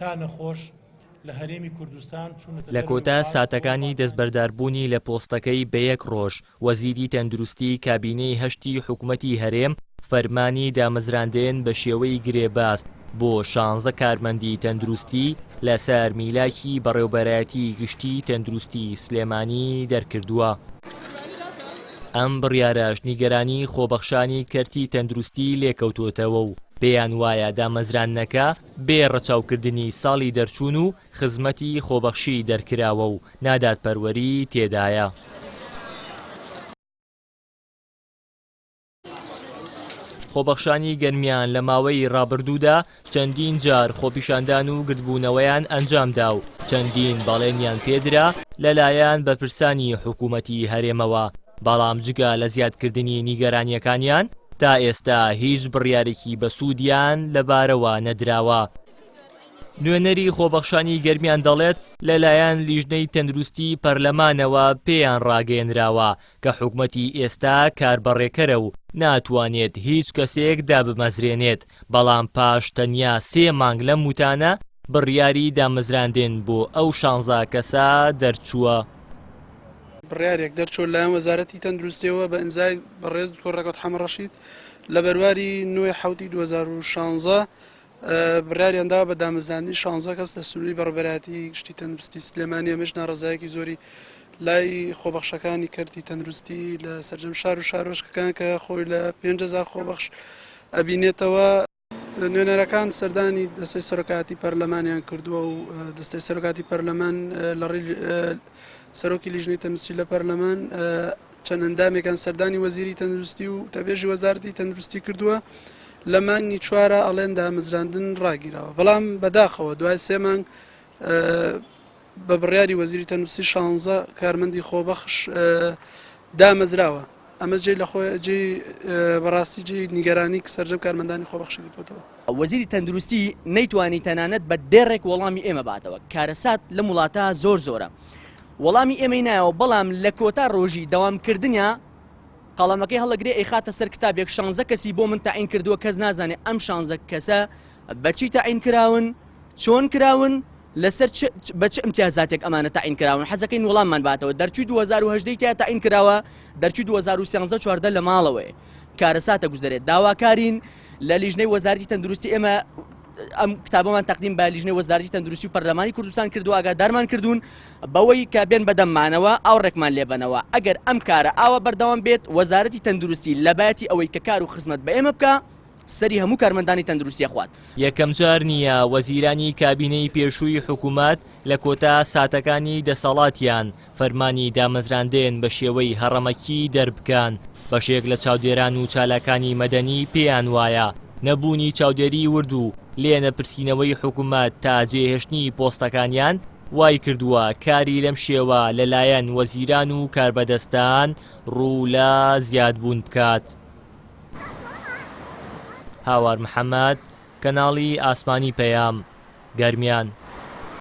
تا نەخۆش لە هەرێمی کوردستان چوونەتە لە دەرەوەی کۆتا وڵات بۆ ساتەکانی پاکترین. دەستبەرداربوونی لە پۆستەکەی بە یەک ڕۆژ، وەزیری تەندروستی کابینەی هەشتی حکومەتی هەرێم فەرمانی دامەزراندن بە شێوەی گرێبەست بۆ شانزە کارمەندی تەندروستی لەسەر میلاکی بەڕێوبەرایەتی گشتی تەندروستی سلێمانی دەرکردووە. ئەم بڕیارەش نیگەرانی خۆبەخشانی کەرتی تەندروستی لێکەوتۆتەوە و پێیان وایە دامەزراندنەکە بێ ڕەچاوکردنی ساڵی دەرچوون و خزمەتی خۆبەخشی دەرکراوە و نادادپەروەری تێدایە. خۆبەخشانی گەرمیان لە ماوەی ڕابردوودا چەندین جار خۆپیشاندان و گردبوونەوەیان ئەنجامدا و چەندین بەڵێنیان پێدرا لەلایەن بەرپرسانی حکوومەتی هەرێمەوە، بەڵام جگە لە زیادکردنی نیگەرانییەکانیان تا ئێستا هیچ بڕیارێکی بەسوودیان لەبارەوە نەدراوە. نوێنەری خۆبەخشانی گەرمیان دەڵێت، لەلایەن لیژنەی تەندروستی پەرلەمانەوە پێیان ڕاگەیەنراوە کە حکومەتی ئێستا کاربەڕێکەرە و ناتوانێت هیچ کەسێک دابمەزرێنێت، بەڵام پاش تەنیا سێ مانگ لەم وتانە بڕیاری دامەزراندن بۆ ئەو شانزە کەسە دەرچووە. بڕیارێک دەرچووە لەلایەن وەزارەتی تەندروستیەوە بە ئیمزای بەڕێز دکتۆر ڕێکەوت حەمەڕەشید لە بەرواری نۆی حەوتی 2016 بڕیاریان داوە بە دامەزراندنی شانزە کەس لە سنووری بەڕێوەبەرایەتی گشتی تەندروستی سلێمانی، ئەمەش ناڕەزایەکی زۆری لای خۆبەخشەکانی کەرتی تەندروستی لە سەرجەم شار و شارۆچکەکان کە خۆی لە 5000 خۆبەخش ئەبینێتەوە. نوێنەرەکان سەردانی دەستەی سەرۆکایەتی پەرلەمانیان کردووە و دەستەی سەرۆکاتی پەرلەمان لە ڕێی سەرۆکی لیژنەی تەندروستی لە پەرلەمان چەند ئەندامێکان سەردانی وەزیری تەندروستی و وتەبێژی وەزارەتی تەندروستی کردووە لە مانگی چوارە ئەڵێن دامەزراندن ڕاگیراوە بەڵام بەداخەوە دوای سێ مانگ بە بڕیاری وەزیری تەندروستی شانزە کارمەندی خۆبەخش دامەزراوە ئەمە جێ لە خۆی جێ بەڕاستی جێی نیگەرانی سەرجەم کارمەندانی خۆبەخشی گرتووەتەوە. وەزیری تەندروستی نەیتوانی تەنانەت بە دێڕێک وەڵامی ئێمە باتەوە کارەسات لەم وڵاتە زۆر زۆرە وەڵامی ئێمەی نایەوە بەڵام لە کۆتا ڕۆژی دەوام کردنیا قەڵەمەکەی هەڵەگرێ ئەیخاتە سەر کتابێک شانزە کەسی بۆ من تەعین کردووە کەس نازانێ ئەم شانزە کەسە بەچی تەعین کراون چۆن کراون لەسەر چ بە چ ئیمتیازاتێک ئەمانە تەعین کراون حەزەکەین وەڵاممان باتەوە دەرچووی 2018 تیا تەعین کراوە دەرچووی 2013 14 لە ماڵەوەی کارەساتە گوزەرێت داواکارین لە لیژنەی وەزارەتی تەندروستی ئێمە ئەم کتابەمان تەقدیم بە لیژنەی وەزارەتی تەندروستی و پەرلەمانی کوردستان کردو ئاگادارمان کردوون بەوەی کە بێن بەدەممانەوە ئاوڕێکمان لێبەنەوە ئەگەر ئەم کارە ئاوا بەردەوام بێت وەزارەتی تەندروستی لەباتی ئەوەی کە کار و خزمەت بە ئێمە بکە سەری هەموو کارمەندانی تەندروستی ئەخوات. یەکەمجار نییە وەزیرانی کابینەی پێشووی حکومەت لە کۆتا ساتەکانی دەسەڵاتیان فەرمانی دامەزراندن بە شێوەی هەڕەمەکی دەربکەن، بەشێک لە چاودێران و چالاکانی مەدەنی پێیان وایە نەبوونی چاودێری ورد و لێنەپرسینەوەی حکومەت تا جێهێشتنی پۆستەکانیان وایکردووە کاری لەم شێوە لەلایەن وەزیران و کاربەدەستان ڕوو لە زیادبوون بکات. هاوار محەمەد، کەناڵی ئاسمانی پەیام، گەرمیان.